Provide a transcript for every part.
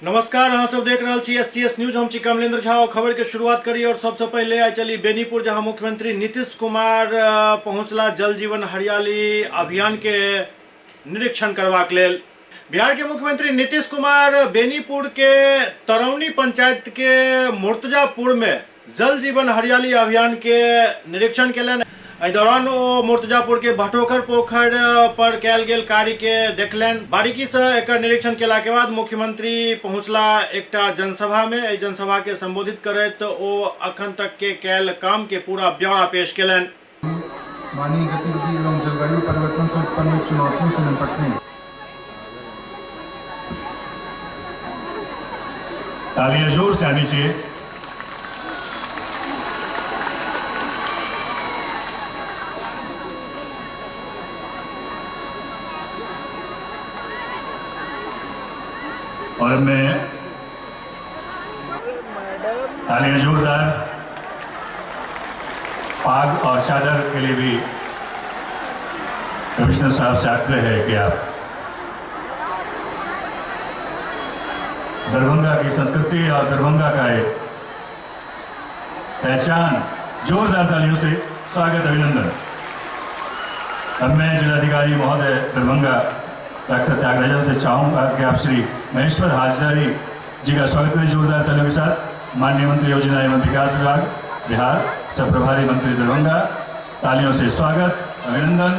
नमस्कार, अहाँ सब देख रहल छी एससीएस न्यूज। हम छी कमलेंद्र झा और खबर के शुरुआत करी और सबसे पहले आइ चली बेनीपुर, जहां मुख्यमंत्री नीतीश कुमार पहुंचला जल जीवन हरियाली अभियान के निरीक्षण करबाक लेल। बिहार के मुख्यमंत्री नीतीश कुमार बेनीपुर के तरौनी पंचायत के मुर्तजापुर में जल जीवन हरियाली अभियान के निरीक्षण केलनि। एहि दौरान ओ मुर्तजापुर के भटोखर पोखर पर कयल गेल कार्य के देखलनि। बारीकी से एकर निरीक्षण केला के बाद मुख्यमंत्री पहुंचला एकटा जनसभा में। एहि जनसभा के संबोधित करैत ओ अखन तक के कयल काम के पूरा ब्यौरा पेश केलनि। मानवीय गतिविधि एवं जलवायु परिवर्तन से उत्पन्न चुनौतियों से निपटने। तालियां जोर से आनी चाहिए। और मैं तालियां जोरदार पाग और चादर के लिए भी कमिश्नर साहब से आग्रह है कि आप दरभंगा की संस्कृति और दरभंगा का एक पहचान जोरदार तालियों से स्वागत अभिनंदन। अब मैं जिलाधिकारी महोदय दरभंगा डॉक्टर त्यागराजन से चाहूँगा कि आप श्री महेश्वर हाजारी जी का स्वागत करें जोरदार तालियों के साथ। माननीय मंत्री योजना एवं विकास विभाग बिहार, सह प्रभारी मंत्री दरभंगा, तालियों से स्वागत अभिनंदन।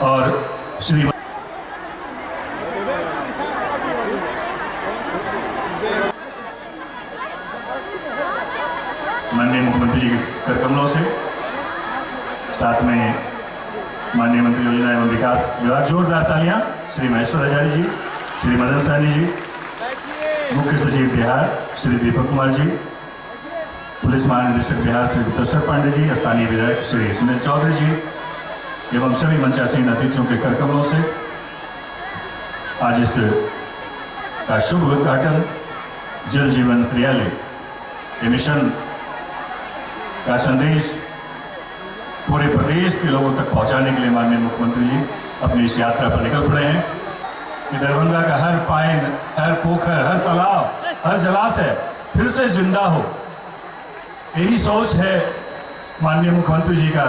और श्री माननीय मुख्यमंत्री जी के कर कमलों से साथ में माननीय मंत्री योजना एवं विकास विभाग जोरदार तालियां श्री महेश्वर हजारी जी, श्री मदन सहनी जी, मुख्य सचिव बिहार श्री दीपक कुमार जी, पुलिस महानिदेशक बिहार श्री गुप्तेश्वर पांडे जी, स्थानीय विधायक श्री सुनील चौधरी जी एवं सभी मंचासीन अतिथियों के कर कमलों से आज इस का शुभ उद्घाटन जल जीवन हरियाली मिशन का संदेश पूरे प्रदेश के लोगों तक पहुंचाने के लिए माननीय मुख्यमंत्री जी अपनी इस यात्रा पर निकल पड़े हैं कि दरभंगा का हर पाइन, हर पोखर, हर तालाब, हर जलाशय फिर से जिंदा हो। यही सोच है माननीय मुख्यमंत्री जी का।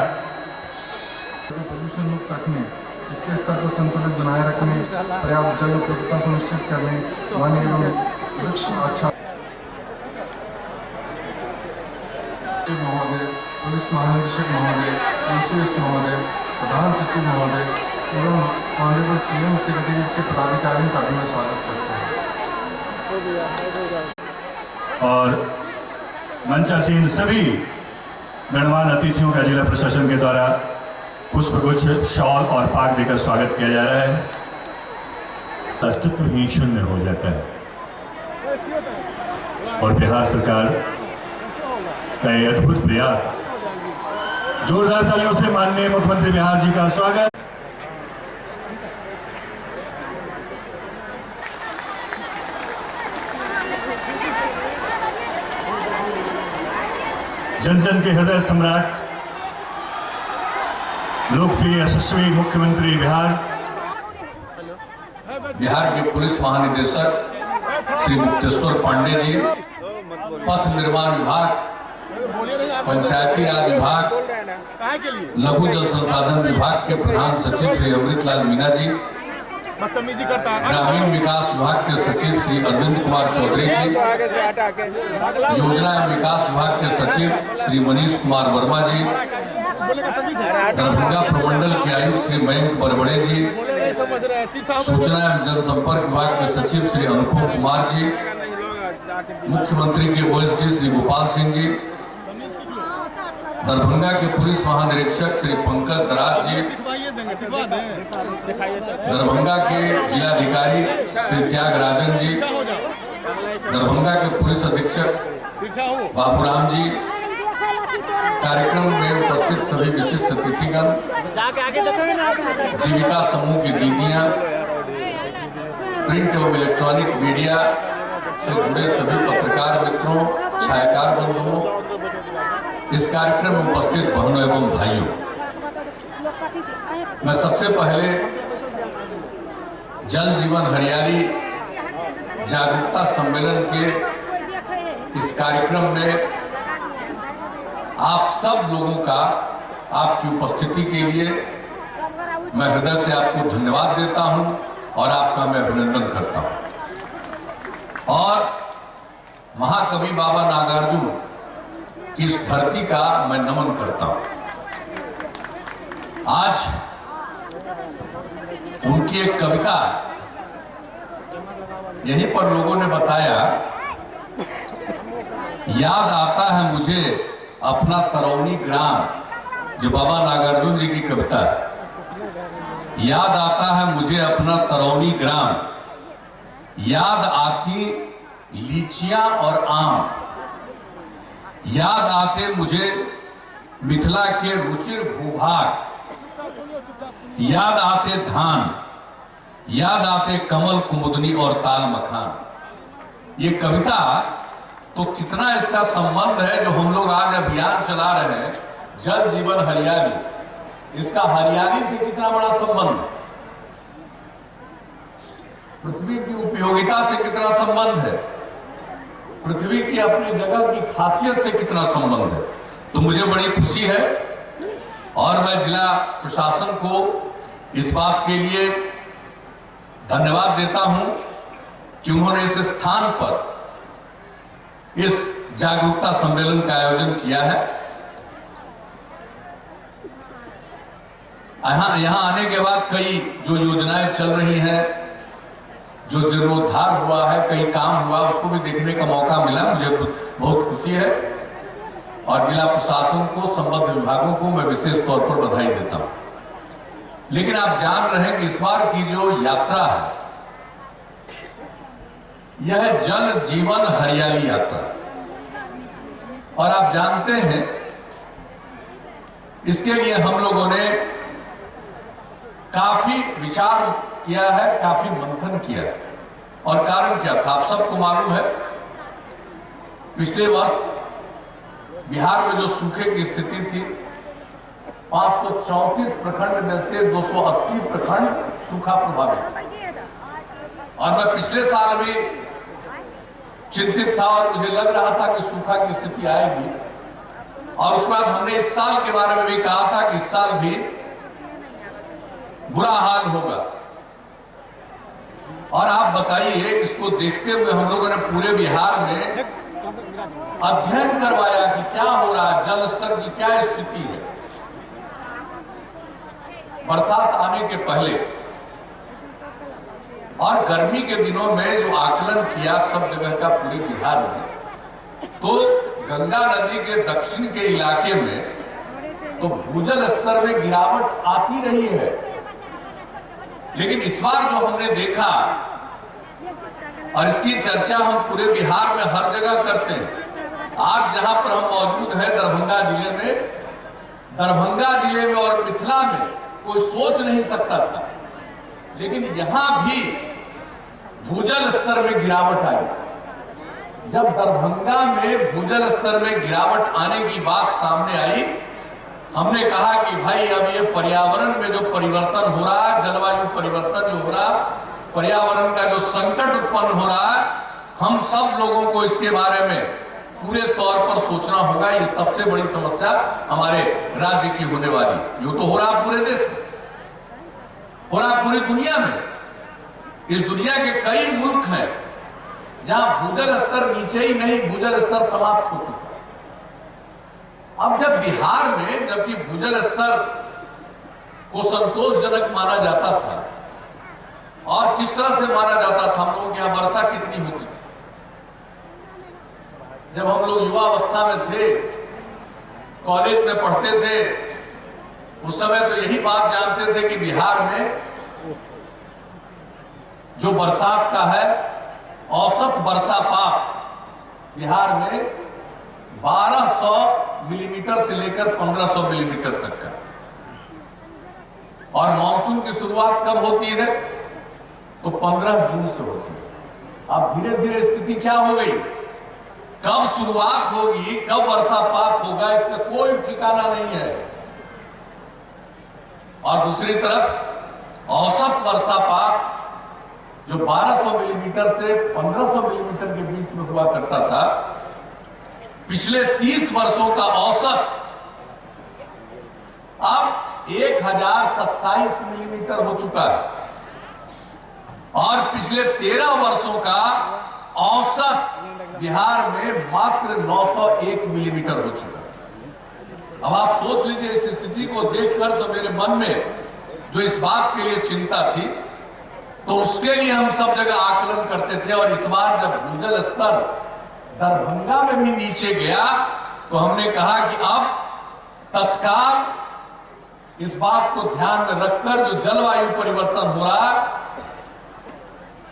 प्रदूषण मुक्त रखने, इसके स्तर को संतुलित बनाए रखने, पर्याप्त जल उपलब्धता सुनिश्चित करने, वन एवं वृक्ष आच्छादन। महोदय, पुलिस महानिदेशक महोदय, एसीएस महोदय, प्रधान सचिव महोदय एवं ऑनरेबल सीएम सेक्रेटरीट के पदाधिकारियों का भी मैं स्वागत करता हूँ। और मंचासीन सभी गणमान्य अतिथियों का जिला प्रशासन के द्वारा पुष्पगुच्छ, शॉल और पाग देकर स्वागत किया जा रहा है। अस्तित्व ही शून्य हो जाता है और बिहार सरकार का ये अद्भुत प्रयास। जोरदार तालियों से माननीय मुख्यमंत्री बिहार जी का स्वागत। जन जन के हृदय सम्राट, लोकप्रिय यशस्वी मुख्यमंत्री बिहार, बिहार के पुलिस महानिदेशक श्री गुप्तेश्वर पांडे जी, पथ निर्माण विभाग, पंचायती राज विभाग, लघु जल संसाधन विभाग के प्रधान सचिव श्री अमृतलाल मीणा जी, ग्रामीण विकास विभाग के सचिव श्री अरविंद कुमार चौधरी जी, योजना एवं विकास विभाग के सचिव श्री मनीष कुमार वर्मा जी, दरभंगा प्रमंडल के आयुक्त श्री मयंक बरबड़े जी, सूचना एवं जनसंपर्क विभाग के सचिव श्री अनुपम कुमार जी, मुख्यमंत्री के ओएसडी श्री गोपाल सिंह जी, दरभंगा के पुलिस महानिरीक्षक श्री पंकज दराज जी, दरभंगा के जिलाधिकारी श्री त्यागराजन जी, दरभंगा के पुलिस अधीक्षक बाबूराम जी, कार्यक्रम में उपस्थित सभी विशिष्ट अतिथिगण, जीविका समूह की दीदियां, प्रिंट एवं इलेक्ट्रॉनिक मीडिया से जुड़े सभी पत्रकार मित्रों, छायाकार बंधुओं, इस कार्यक्रम में उपस्थित बहनों एवं भाइयों, मैं सबसे पहले जल जीवन हरियाली जागरूकता सम्मेलन के इस कार्यक्रम में आप सब लोगों का आपकी उपस्थिति के लिए मैं हृदय से आपको धन्यवाद देता हूं और आपका मैं अभिनंदन करता हूं। और महाकवि बाबा नागार्जुन की इस धरती का मैं नमन करता हूं। आज उनकी एक कविता यहीं पर लोगों ने बताया, याद आता है मुझे अपना तरौनी ग्राम, जो बाबा नागार्जुन जी की कविता है। याद आता है मुझे अपना तरौनी ग्राम, याद आती लीचियां और आम, याद आते मुझे मिथिला के रुचिर भूभाग, याद आते धान, याद आते कमल कुमुदनी और ताल मखान। ये कविता तो कितना इसका संबंध है जो हम लोग आज अभियान चला रहे हैं जल जीवन हरियाली, इसका हरियाली से कितना बड़ा संबंध है, पृथ्वी की उपयोगिता से कितना संबंध है, पृथ्वी की अपनी जगह की खासियत से कितना संबंध है। तो मुझे बड़ी खुशी है और मैं जिला प्रशासन को इस बात के लिए धन्यवाद देता हूं कि उन्होंने इस स्थान पर इस जागरूकता सम्मेलन का आयोजन किया है। यहां आने के बाद कई जो योजनाएं चल रही हैं, जो जीर्णोद्धार हुआ है, कई काम हुआ, उसको भी देखने का मौका मिला, मुझे बहुत खुशी है। और जिला प्रशासन को, संबद्ध विभागों को मैं विशेष तौर पर बधाई देता हूं। लेकिन आप जान रहे हैं कि इस बार की जो यात्रा है यह जल जीवन हरियाली यात्रा, और आप जानते हैं इसके लिए हम लोगों ने काफी विचार किया है, काफी मंथन किया है। और कारण क्या था आप सबको मालूम है। पिछले वर्ष बिहार में जो सूखे की स्थिति थी, 534 प्रखंड में से 280 प्रखंड सूखा प्रभावित। और मैं पिछले साल भी चिंतित था और मुझे लग रहा था कि सूखा की स्थिति आएगी। और उसके बाद हमने इस साल के बारे में भी कहा था कि इस साल भी बुरा हाल होगा। और आप बताइए, इसको देखते हुए हम लोगों ने पूरे बिहार में अध्ययन करवाया कि क्या हो रहा है, जल स्तर की क्या स्थिति है बरसात आने के पहले। और गर्मी के दिनों में जो आकलन किया सब जगह का पूरे बिहार में, तो गंगा नदी के दक्षिण के इलाके में तो भूजल स्तर में गिरावट आती रही है। लेकिन इस बार जो हमने देखा, और इसकी चर्चा हम पूरे बिहार में हर जगह करते हैं, आज जहां पर हम मौजूद हैं दरभंगा जिले में, दरभंगा जिले में और मिथिला में कोई सोच नहीं सकता था, लेकिन यहां भी भूजल स्तर में गिरावट आई। जब दरभंगा में भूजल स्तर में गिरावट आने की बात सामने आई, हमने कहा कि भाई अब ये पर्यावरण में जो परिवर्तन हो रहा है, जलवायु परिवर्तन जो हो रहा, पर्यावरण का जो संकट उत्पन्न हो रहा है, हम सब लोगों को इसके बारे में पूरे तौर पर सोचना होगा। ये सबसे बड़ी समस्या हमारे राज्य की होने वाली। यूं तो हो रहा पूरे देश में, हो रहा पूरी दुनिया में। इस दुनिया के कई मुल्क हैं जहां भूजल स्तर नीचे ही नहीं, भूजल स्तर समाप्त हो चुका है। अब जब बिहार में, जबकि भूजल स्तर को संतोषजनक माना जाता था, और किस तरह से माना जाता था, हम लोगों के यहां वर्षा कितनी होती थी जब हम लोग युवा अवस्था में थे, कॉलेज में पढ़ते थे, उस समय तो यही बात जानते थे कि बिहार में जो बरसात का है औसत वर्षापात बिहार में 1200 मिलीमीटर से लेकर 1500 मिलीमीटर तक का। और मानसून की शुरुआत कब होती है? तो 15 जून से होती है। अब धीरे धीरे स्थिति क्या हो गई, कब शुरुआत होगी, कब वर्षापात होगा, इसका कोई ठिकाना नहीं है। और दूसरी तरफ औसत वर्षापात जो 1200 मिलीमीटर से 1500 मिलीमीटर के बीच में हुआ करता था, पिछले 30 वर्षों का औसत अब 1027 मिलीमीटर हो चुका है और पिछले 13 वर्षों का औसत बिहार में मात्र 901 मिलीमीटर हो चुका है। अब आप सोच लीजिए, इस स्थिति को देखकर तो मेरे मन में जो इस बात के लिए चिंता थी, तो उसके लिए हम सब जगह आकलन करते थे। और इस बार जब भूजल स्तर दरभंगा में भी नीचे गया तो हमने कहा कि अब तत्काल इस बात को ध्यान में रखकर जो जलवायु परिवर्तन हो रहा है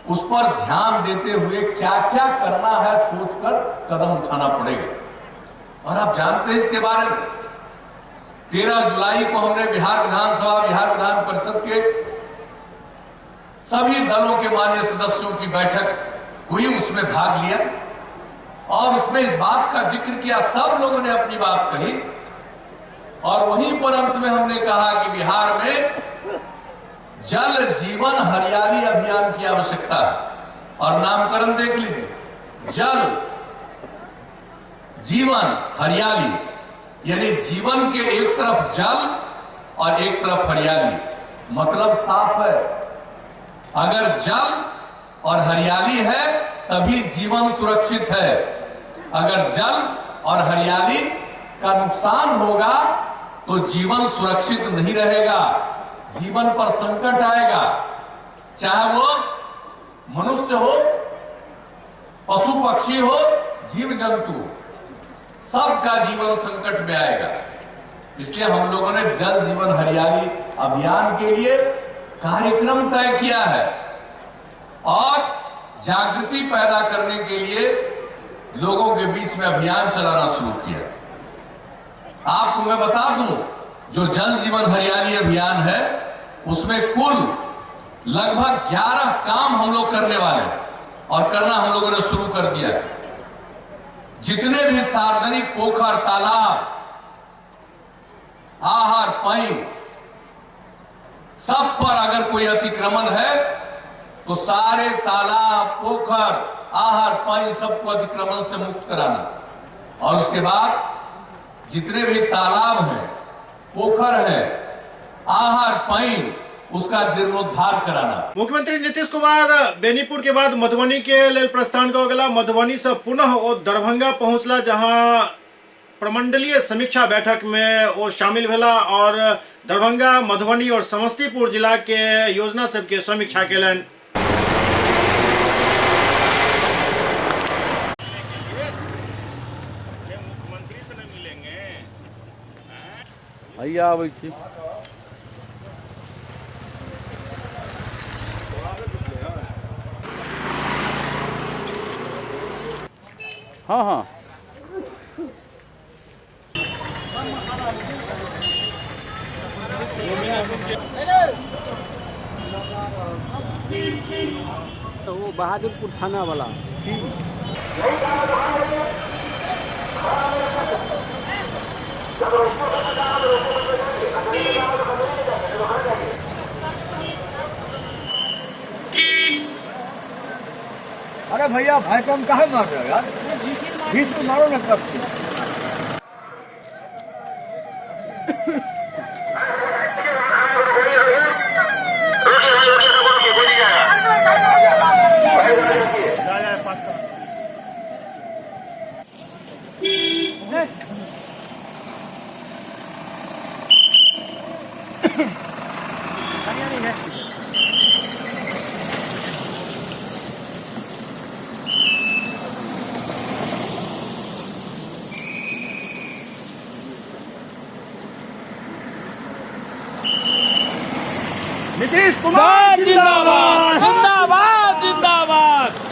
उस पर ध्यान देते हुए क्या क्या करना है सोचकर कदम उठाना पड़ेगा। और आप जानते हैं इसके बारे में, 13 जुलाई को हमने बिहार विधानसभा, बिहार विधान परिषद के सभी दलों के मान्य सदस्यों की बैठक हुई, उसमें भाग लिया और उसमें इस बात का जिक्र किया, सब लोगों ने अपनी बात कही और वहीं पर अंत में हमने कहा कि बिहार में जल जीवन हरियाली अभियान की आवश्यकता है। और नामकरण देख लीजिए, जल जीवन हरियाली, यानी जीवन के एक तरफ जल और एक तरफ हरियाली, मतलब साफ है। अगर जल और हरियाली है तभी जीवन सुरक्षित है। अगर जल और हरियाली का नुकसान होगा तो जीवन सुरक्षित नहीं रहेगा, जीवन पर संकट आएगा, चाहे वो मनुष्य हो, पशु पक्षी हो, जीव जंतु, सबका जीवन संकट में आएगा। इसलिए हम लोगों ने जल जीवन हरियाली अभियान के लिए कार्यक्रम तय किया है और जागृति पैदा करने के लिए लोगों के बीच में अभियान चलाना शुरू किया। आपको मैं बता दूं, जो जल जीवन हरियाली अभियान है उसमें कुल लगभग 11 काम हम लोग करने वाले हैं और करना हम लोगों ने शुरू कर दिया है। जितने भी सार्वजनिक पोखर, तालाब, आहार, पाइन, सब पर अगर कोई अतिक्रमण है तो सारे तालाब, पोखर, आहार, पाइन सबको अतिक्रमण से मुक्त कराना। और उसके बाद जितने भी तालाब हैं, पोखर है, आहार, पाइन, उसका जीर्णोद्धार कराना। मुख्यमंत्री नीतीश कुमार बेनीपुर के बाद मधुबनी के लेल प्रस्थान कऽ गेला। मधुबनी से पुनः ओ दरभंगा पहुंचला, जहां प्रमंडलीय समीक्षा बैठक में वो शामिल भेला और दरभंगा, मधुबनी और समस्तीपुर जिला के योजना सबके समीक्षा केलनि। हैया आबै छी। हाँ हाँ तो वो बहादुरपुर थाना वाला। अरे भैया भाई कम काहे मार रहे हो यार, 20 मारो ना कस के। नीतीश कुमार जिंदाबाद, जिंदाबाद, जिंदाबाद।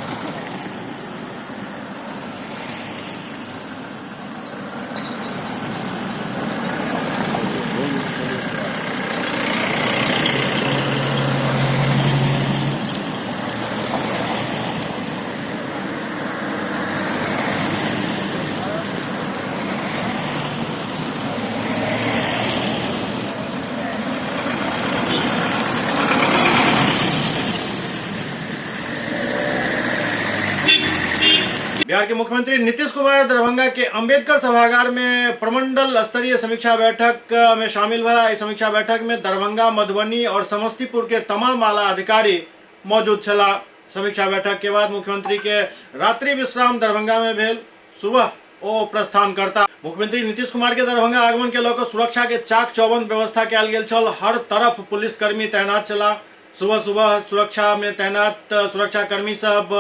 बिहार के मुख्यमंत्री नीतीश कुमार दरभंगा के अंबेडकर सभागार में प्रमंडल स्तरीय समीक्षा बैठक में शामिल भेला। एहि समीक्षा बैठक में दरभंगा, मधुबनी और समस्तीपुर के तमाम आला अधिकारी मौजूद छलाह। समीक्षा बैठक के बाद मुख्यमंत्री के रात्रि विश्राम दरभंगा में भेल। सुबह ओ प्रस्थान करता। मुख्यमंत्री नीतीश कुमार के दरभंगा आगमन के लऽ कऽ सुरक्षा के चाक चौबंद व्यवस्था कयल गेल छल। हर तरफ पुलिसकर्मी तैनात छलाह। सुबह सुबह सुरक्षा में तैनात सुरक्षाकर्मी सब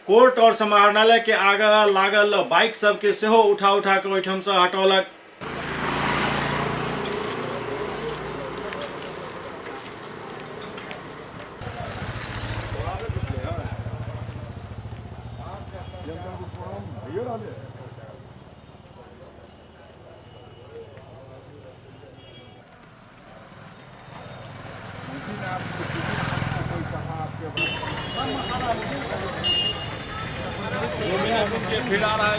कोर्ट और समाहरणालय के आगा लागल बाइक सब के सेहो उठा उठा के ओहिठाम से हटौलक। फिर आ रहा है।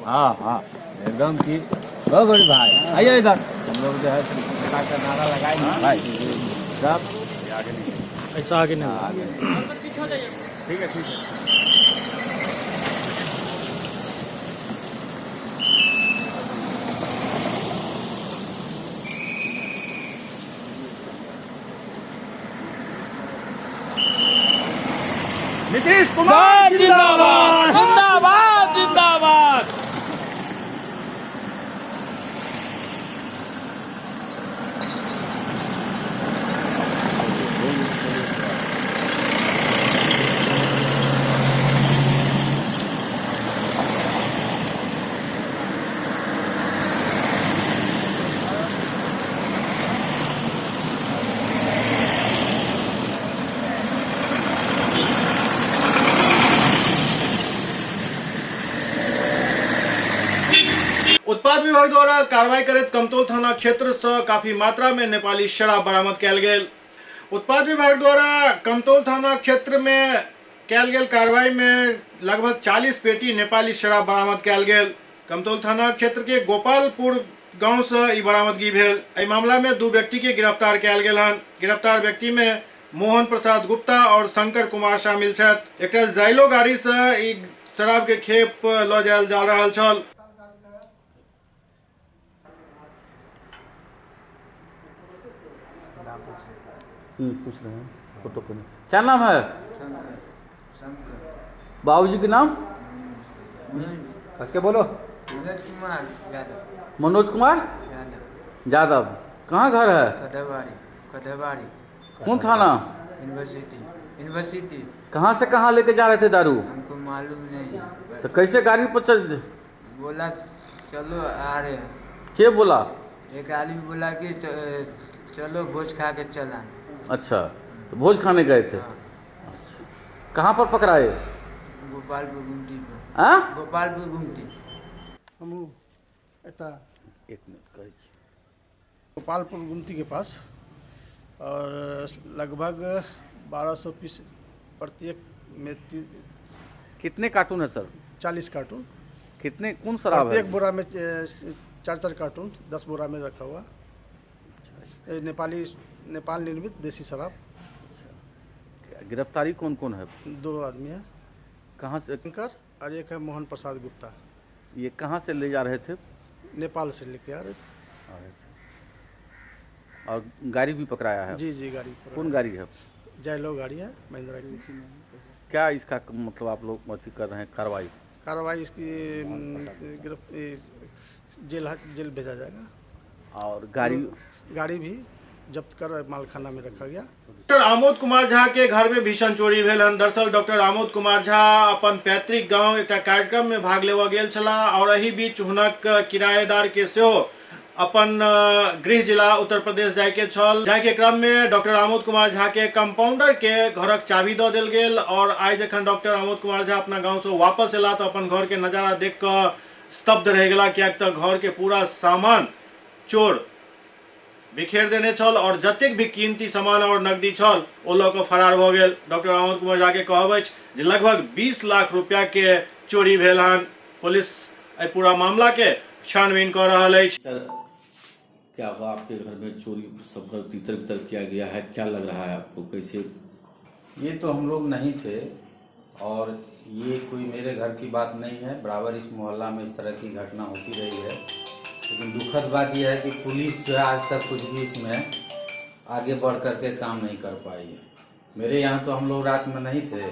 हाँ हाँ एकदम की बहुत बड़ी भाई, आइए इधर। हम लोग जो है का नारा लगाए भाई सब ऐसा आगे नहीं, आगे ठीक है, ठीक है। नीतीश कुमार जिंदाबाद, जिंदाबाद, जिंदाबाद। उत्पाद विभाग द्वारा कार्रवाई करैत कमतौल थाना क्षेत्र से काफी मात्रा में नेपाली शराब बरामद कयल गेल। उत्पाद विभाग द्वारा कमतौल थाना क्षेत्र में कयल गेल कार्रवाई में लगभग 40 पेटी नेपाली शराब बरामद कयल गेल। कमतौल थाना क्षेत्र के गोपालपुर गांव से ई बरामदगी भेल। एहि मामला में 2 व्यक्ति के गिरफ्तार कयल गेल हन। गिरफ्तार व्यक्ति में मोहन प्रसाद गुप्ता और शंकर कुमार शामिल छथि। एकटा जाइलो गाड़ी से ई शराब के खेप लऽ जायल जा रहल छल। पूछ रहे हैं फोटो को। क्या नाम है? शंकर। शंकर। बाबूजी के नाम? उसके बोलो। मनोज कुमार यादव। मनोज कुमार यादव। यादव। कहाँ घर है? कटहबाड़ी। कटहबाड़ी। कौन थाना? यूनिवर्सिटी। यूनिवर्सिटी। कहाँ से कहाँ लेके जा रहे थे दारू? हमको मालूम नहीं। तो कैसे गाड़ी पर चल? बोला चलो आ रहे हैं। के बोला? एक आदमी बोला कि चलो भोज खा के चला। अच्छा, तो भोज खाने गए थे। अच्छा, कहाँ पर पकड़ाए? गोपालपुर गुमटी पर। हाँ, गोपालपुर गुमटी। हम एतऽ एक मिनट कहै छी। गोपालपुर गुमती के पास और लगभग 1200 पीस प्रत्येक में कितने कार्टून है सर? 40 कार्टून। कितने कौन शराब है? प्रत्येक बोरा में 4-4 कार्टून 10 बोरा में रखा हुआ। नेपाली, नेपाल निर्मित देसी शराब। गिरफ्तारी कौन कौन है? 2 आदमी है। कहाँ से? शंकर और एक है मोहन प्रसाद गुप्ता। ये कहाँ से ले जा रहे थे? नेपाल से लेके आ रहे थे। आ रहे थे। और गाड़ी भी पकड़ाया है? जी जी, गाड़ी। कौन गाड़ी है? जयलो गाड़ी है, महिंद्रा की। क्या इसका मतलब आप लोग अथी कर रहे हैं कार्रवाई? कार्रवाई इसकी जेल जेल भेजा जाएगा। और गाड़ी? गाड़ी भी जब्त कर मालखाना में रखा गया। डॉक्टर आमोद कुमार झा के घर में भीषण चोरी भेल हन। दरअसल डॉक्टर आमोद कुमार झा अपन पैतृक गांव एक कार्यक्रम में भाग लेबऽ गेल छलाह और एही बीच हुनक किराएदार के सेहो अपन गृह जिला उत्तर प्रदेश जाय के छल। जाय के क्रम में डॉक्टर आमोद कुमार झा के कंपाउंडर के घरक चाबी दऽ देल गेल और आइ जखन डॉक्टर आमोद कुमार झा अपना गांव से वापस एला तऽ अपन घर के नजारा देख कऽ स्तब्ध रहि गेला, कियाक तऽ घर के पूरा सामान चोर बिखेर देने छल और जतेक भी कीमती सामान और नकदी छल ओ लऽ कऽ फरार भऽ गेल। डॉक्टर आमोद कुमार झा के कहब अछि जे लगभग 20 लाख रुपया के चोरी भेल हन। पुलिस एहि पूरा मामला के छानबीन कऽ रहल अछि। सर, क्या हुआ आपके घर में चोरी सब घर तितर बितर किया गया है, क्या लग रहा है आपको, कैसे? ये तो हम लोग नहीं थे और ये कोई मेरे घर की बात नहीं है, बराबर इस मोहल्ला में इस तरह की घटना होती रही है। लेकिन दुखद बात यह है कि पुलिस जो है आज तक कुछ भी इसमें आगे बढ़ करके काम नहीं कर पाई है। मेरे यहाँ तो हम लोग रात में नहीं थे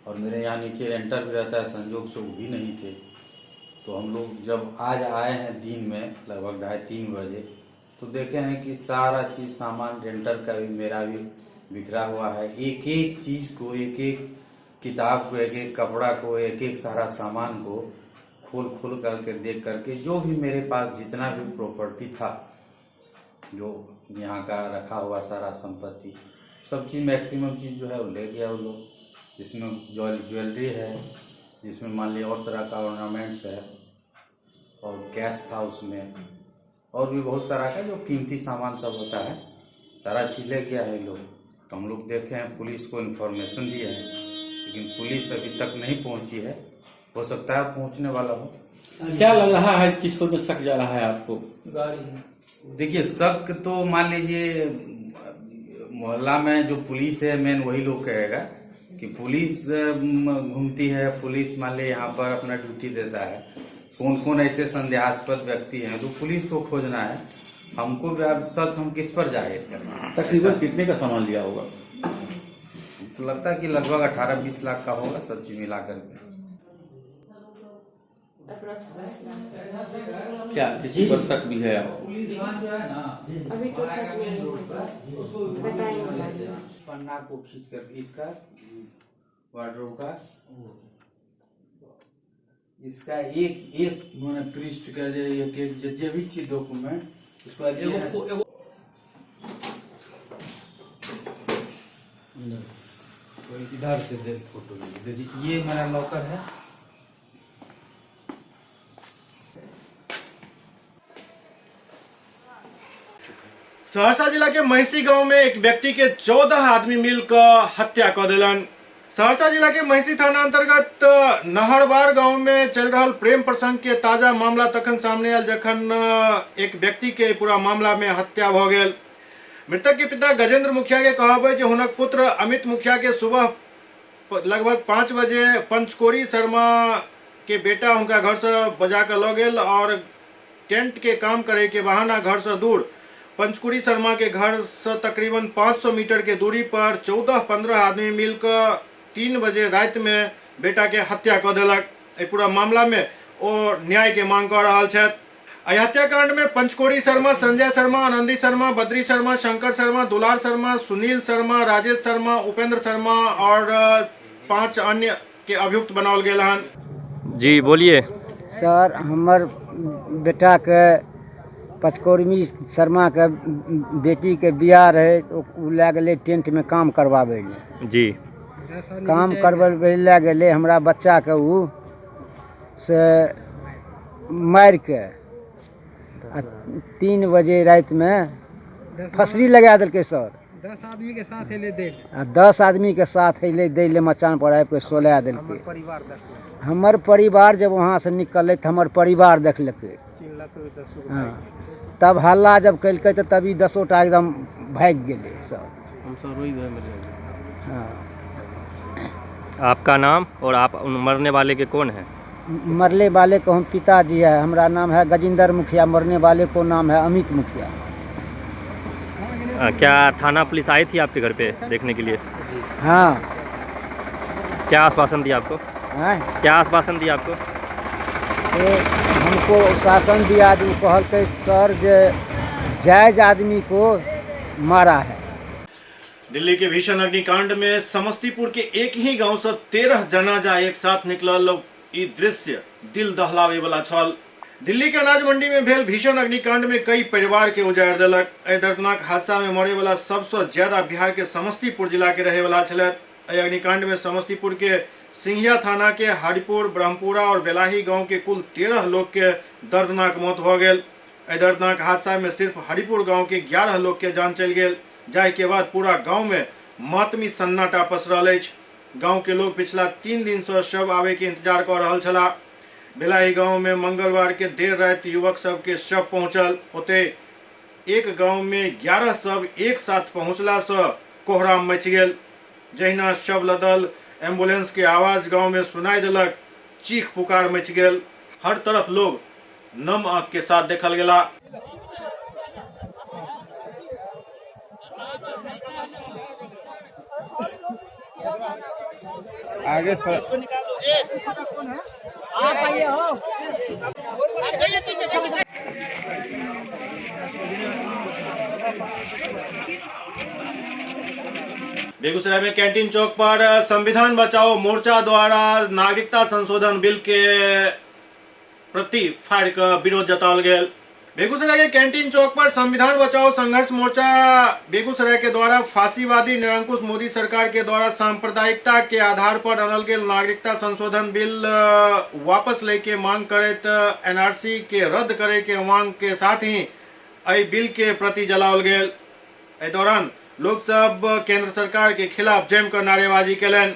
और मेरे यहाँ नीचे रेंटर भी रहता है, संजोग से वो भी नहीं थे। तो हम लोग जब आज आए हैं दिन में लगभग 2:30-3 बजे तो देखे हैं कि सारा चीज़ सामान रेंटर का भी मेरा भी बिखरा हुआ है। एक एक चीज़ को, एक एक किताब को, एक एक कपड़ा को, एक एक सारा सामान को खोल खोल करके देख करके जो भी मेरे पास जितना भी प्रॉपर्टी था, जो यहाँ का रखा हुआ सारा संपत्ति, सब चीज़ मैक्सिमम चीज़ जो है वो ले गया वो लोग। जिसमें ज्वेलरी है, जिसमें मान लिया और तरह का ऑर्नामेंट्स है और कैश था उसमें, और भी बहुत सारा का जो कीमती सामान सब होता है सारा चीज़ ले गया है लोग। तो हम लोग देखे हैं, पुलिस को इन्फॉर्मेशन दिए हैं, लेकिन पुलिस अभी तक नहीं पहुंची है। हो सकता है पहुंचने वाला हो। क्या लग रहा है, किस पर शक जा रहा है आपको? देखिए, शक तो मान लीजिए मोहल्ला में जो पुलिस है मेन वही लोग कहेगा कि पुलिस घूमती है, पुलिस मान लीजिए यहाँ पर अपना ड्यूटी देता है। कौन कौन ऐसे संदेहास्पद व्यक्ति हैं तो पुलिस को खोजना है। हमको भी अब शक हम किस पर जाहिर करें? तकरीबन कितने का सामान लिया होगा? तो लगता है कि लगभग 18-20 लाख का होगा सब चीज मिला करके। क्या किसी पर शक भी है आपको? अभी तो शक नहीं है, बताएंगे बाद में। पन्ना को खींच कर इसका वार्डरोब का इसका एक एक माने पृष्ठ का जे एक एक जे भी चीज डॉक्यूमेंट उसको इधर से देख फोटो देखिए, ये मेरा लॉकर है। सहरसा जिला के महिषी गांव में एक व्यक्ति के 14 आदमी मिलकर हत्या कर देलन। सहरसा जिला के महिषी थाना अंतर्गत नहरबार गांव में चल रहा प्रेम प्रसंग के ताजा मामला तखन सामने आयल जखन एक व्यक्ति के पूरा मामला में हत्या भ गेल। मृतक के पिता गजेंद्र मुखिया के कहब है जे हुनक पुत्र अमित मुखिया के सुबह लगभग 5 बजे पंचकोरी शर्मा के बेटा उनका घर से बजा कर लऽ गेल और टेंट के काम करे के बहाना घर से दूर पंचकुरी शर्मा के घर से तकरीबन 500 मीटर के दूरी पर 14-15 आदमी मिलकर 3 बजे रात में बेटा के हत्या कऽ देलक। एहि पूरा मामला में ओ न्याय के मांग कऽ रहल छथि। एहि हत्याकांड में पंचकोरी शर्मा, संजय शर्मा, आनंदी शर्मा, बद्री शर्मा, शंकर शर्मा, दुलार शर्मा, सुनील शर्मा, राजेश शर्मा, उपेंद्र शर्मा और 5 अन्य के अभियुक्त बनाओल गेल हन। जी बोलिए। सर, हमर बेटा के पचकौड़मी शर्मा के बेटी के बियाह रहे, तो उ लए गेलै टेंट में काम करवाबै लए। जी। काम करबै लए गेलै, हमरा बच्चा के उ से मारि के आ 3 बजे राति में फसरी लगा देलकै सर। 10 आदमी के साथ अयलै दै आ 10 आदमी के साथ अयलै दै ले, मचान पर आबि के सोला देलकै। हमर परिवार जब वहाँ से निकललै तऽ हमर परिवार देखलकै। हाँ, तब हल्ला जब केलकै तऽ तभी 10 टा एकदम भागि गेलै सब। हाँ। आपका नाम और आप मरने वाले के कौन हैं? मरने वाले को हम पिताजी है, हमारा नाम है गजेंद्र मुखिया, मरने वाले को नाम है अमित मुखिया। क्या थाना पुलिस आई थी आपके घर पे देखने के लिए? हाँ। क्या आश्वासन दिया आपको? हाँ? क्या आश्वासन दिया आपको? तो हमको शासन दिया जो कहलकै सर जे जायज आदमी को मारा है। दिल्ली के भीषण अग्निकांड में समस्तीपुर के एक ही गांव से 13 जनाजा एक साथ निकलल। ई दृश्य दिल दहलावे वाला छल। दिल्ली के अनाज मंडी में भेल भीषण अग्निकांड में कई परिवार के उजाड़ देलक। एहि दर्दनाक हादसा में मरे वाला सबसे ज्यादा बिहार के समस्तीपुर जिला के रहे वाला छलथि। एहि अग्निकांड में समस्तीपुर के सिंघिया थाना के हरिपुर, ब्रह्मपुरा और बेलाही गांव के कुल 13 लोग के दर्दनाक मौत हो गेल। एहि दर्दनाक हादसा में सिर्फ हरिपुर गांव के 11 लोग के जान चलि गेल, जाहि के बाद पूरा गांव में मातमी सन्नाटा पसरल अछि। गांव के लोग पिछला 3 दिन से शव आवे के इंतजार कर रहल छलाह। बेलाही गांव में मंगलवार के देर राति युवक सब के शव पहुंचल। ओते एक गांव में 11 शव एक साथ पहुंचला से कोहराम मचि गेल। जहिना शव लदल एम्बुलेंस के आवाज गांव में सुनाई देलक, चीख पुकार मचि गेल। हर तरफ लोग नम आंख के साथ देखल गेला। आगे बेगूसराय में कैंटीन चौक पर संविधान बचाओ मोर्चा द्वारा नागरिकता संशोधन बिल के प्रति फाड़ कर विरोध जताओल गेल। बेगूसराय के कैंटीन चौक पर संविधान बचाओ संघर्ष मोर्चा बेगूसराय के द्वारा फांसीवादी निरंकुश मोदी सरकार के द्वारा सांप्रदायिकता के आधार पर अनल गेल नागरिकता संशोधन बिल वापस लेके मांग करैत एनआरसी के रद्द करे के मांग के साथ ही एहि बिल के प्रति जलाओल गेल। एहि दौरान लोग सब केंद्र सरकार के खिलाफ जमकर नारेबाजी केलनि।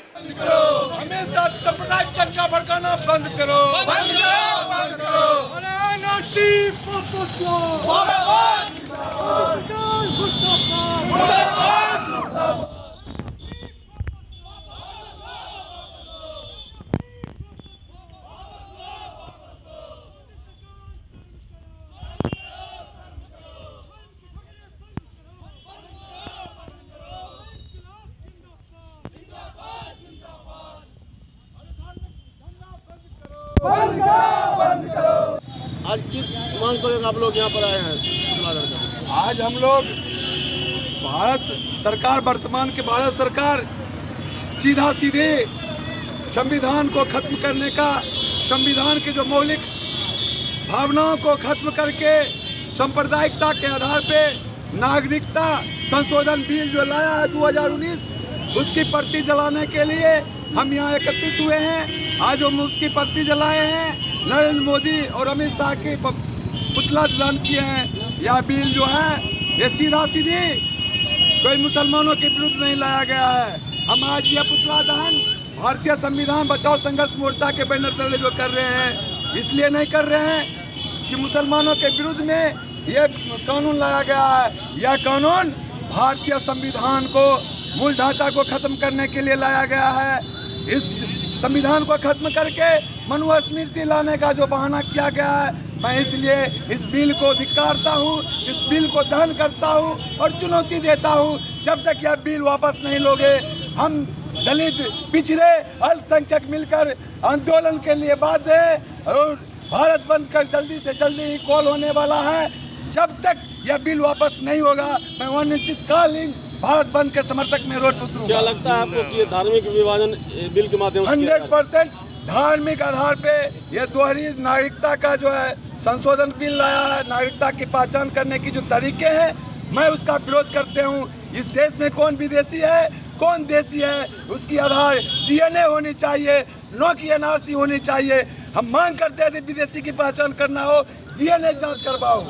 हमेशा सांप्रदायिक चर्चा भड़काना बंद करो, बंद करो, बंद करो। आज किस मांग को लेकर आप लोग यहाँ पर आए हैं? आज हम लोग भारत सरकार, वर्तमान के भारत सरकार सीधा सीधे संविधान को खत्म करने का, संविधान के जो मौलिक भावनाओं को खत्म करके सांप्रदायिकता के आधार पे नागरिकता संशोधन बिल जो लाया है 2019, उसकी प्रति जलाने के लिए हम यहाँ एकत्रित हुए हैं। आज हम उसकी प्रति जलाए हैं, नरेंद्र मोदी और अमित शाह के पुतला दहन किए हैं। यह बिल जो है ये सीधा सीधी कोई मुसलमानों के विरुद्ध नहीं लाया गया है। हम आज यह पुतला दहन भारतीय संविधान बचाओ संघर्ष मोर्चा के बैनर तले जो कर रहे हैं, इसलिए नहीं कर रहे हैं कि मुसलमानों के विरुद्ध में यह कानून लाया गया है। यह कानून भारतीय संविधान को, मूल ढांचा को खत्म करने के लिए लाया गया है। इस संविधान को खत्म करके मनुस्मृति लाने का जो बहाना किया गया है, मैं इसलिए इस बिल को धिक्कारता हूँ, इस बिल को दहन करता हूँ और चुनौती देता हूँ, जब तक यह बिल वापस नहीं लोगे हम दलित, पिछड़े, अल्पसंख्यक मिलकर आंदोलन के लिए बाध्य हैं और भारत बंद कर जल्दी से जल्दी ही कॉल होने वाला है। जब तक यह बिल वापस नहीं होगा मैं अनिश्चितकालीन भारत बंद के समर्थक में रोड पर उतरूंगा। क्या लगता है आपको कि ये धार्मिक विभाजन बिल के माध्यम से 100% धार्मिक आधार पे ये दोहरी नागरिकता का जो है संशोधन बिल लाया है। नागरिकता की पहचान करने की जो तरीके हैं, मैं उसका विरोध करते हूँ। इस देश में कौन विदेशी है कौन देशी है, उसकी आधार डीएनए होनी चाहिए, न कि एनआरसी होनी चाहिए। हम मांग करते हैं विदेशी की पहचान करना हो, डीएनए जांच करवाओ।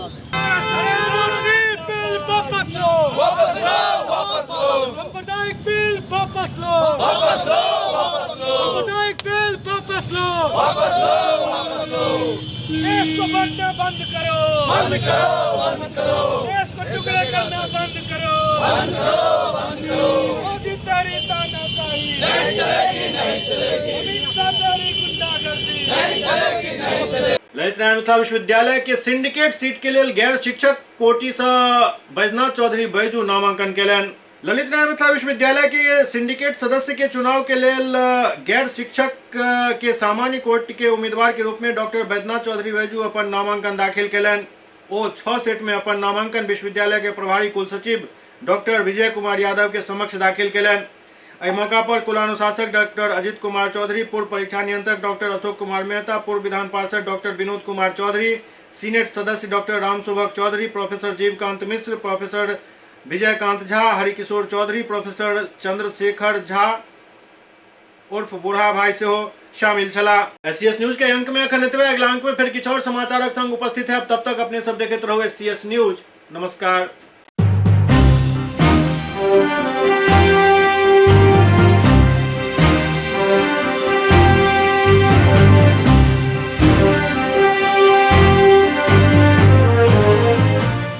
वापस लो, वापस लो, वापस लो, सांप्रदायिक बिल वापस लो, वापस लो, वापस लो, सांप्रदायिक बिल वापस लो, वापस लो, वापस लो। देश को बांटना बंद करो, बंद करो, बंद करो, देश को टुकड़े करना बंद करो, बंद करो, बंद करो। मोदी तेरी तानाशाही नहीं चलेगी, नहीं चलेगी। अमित शाह तेरी गुंडागर्दी नहीं चलेगी, नहीं चलेगी। ललित नारायण मिथिला विश्वविद्यालय के सिंडिकेट सीट के लिए गैर शिक्षक कोटि से बैजनाथ चौधरी बैजू नामांकन केलनि। ललित नारायण मिथिला विश्वविद्यालय के सिंडिकेट सदस्य के चुनाव के लिए गैर शिक्षक के सामान्य कोटि के उम्मीदवार के रूप में डॉक्टर बैजनाथ चौधरी बैजू अपन नामांकन दाखिल केलनि। ओ 6 सेट में अपन नामांकन विश्वविद्यालय के प्रभारी कुलसचिव डॉक्टर विजय कुमार यादव के समक्ष दाखिल केलनि। एहि मौका पर कुलानुशासक डॉक्टर अजित कुमार चौधरी, पूर्व परीक्षा नियंत्रक डॉक्टर अशोक कुमार मेहता, पूर्व विधान पार्षद डॉक्टर विनोद कुमार चौधरी, सीनेट सदस्य doctor Ramsubhag Chaudhary, professor Jeevkant Mishra, professor Vijaykant Jha, Harikishore Chaudhary, professor Chandrashekhar Jha उर्फ बूढ़ा भाई सेहो शामिल छलाह। एससीएस न्यूज के अंक में अखन एतबे। अगला अंक में फिर किछु और समाचारक संग उपस्थित है। तब तक अपने सब देखैत रहू एससीएस न्यूज। नमस्कार।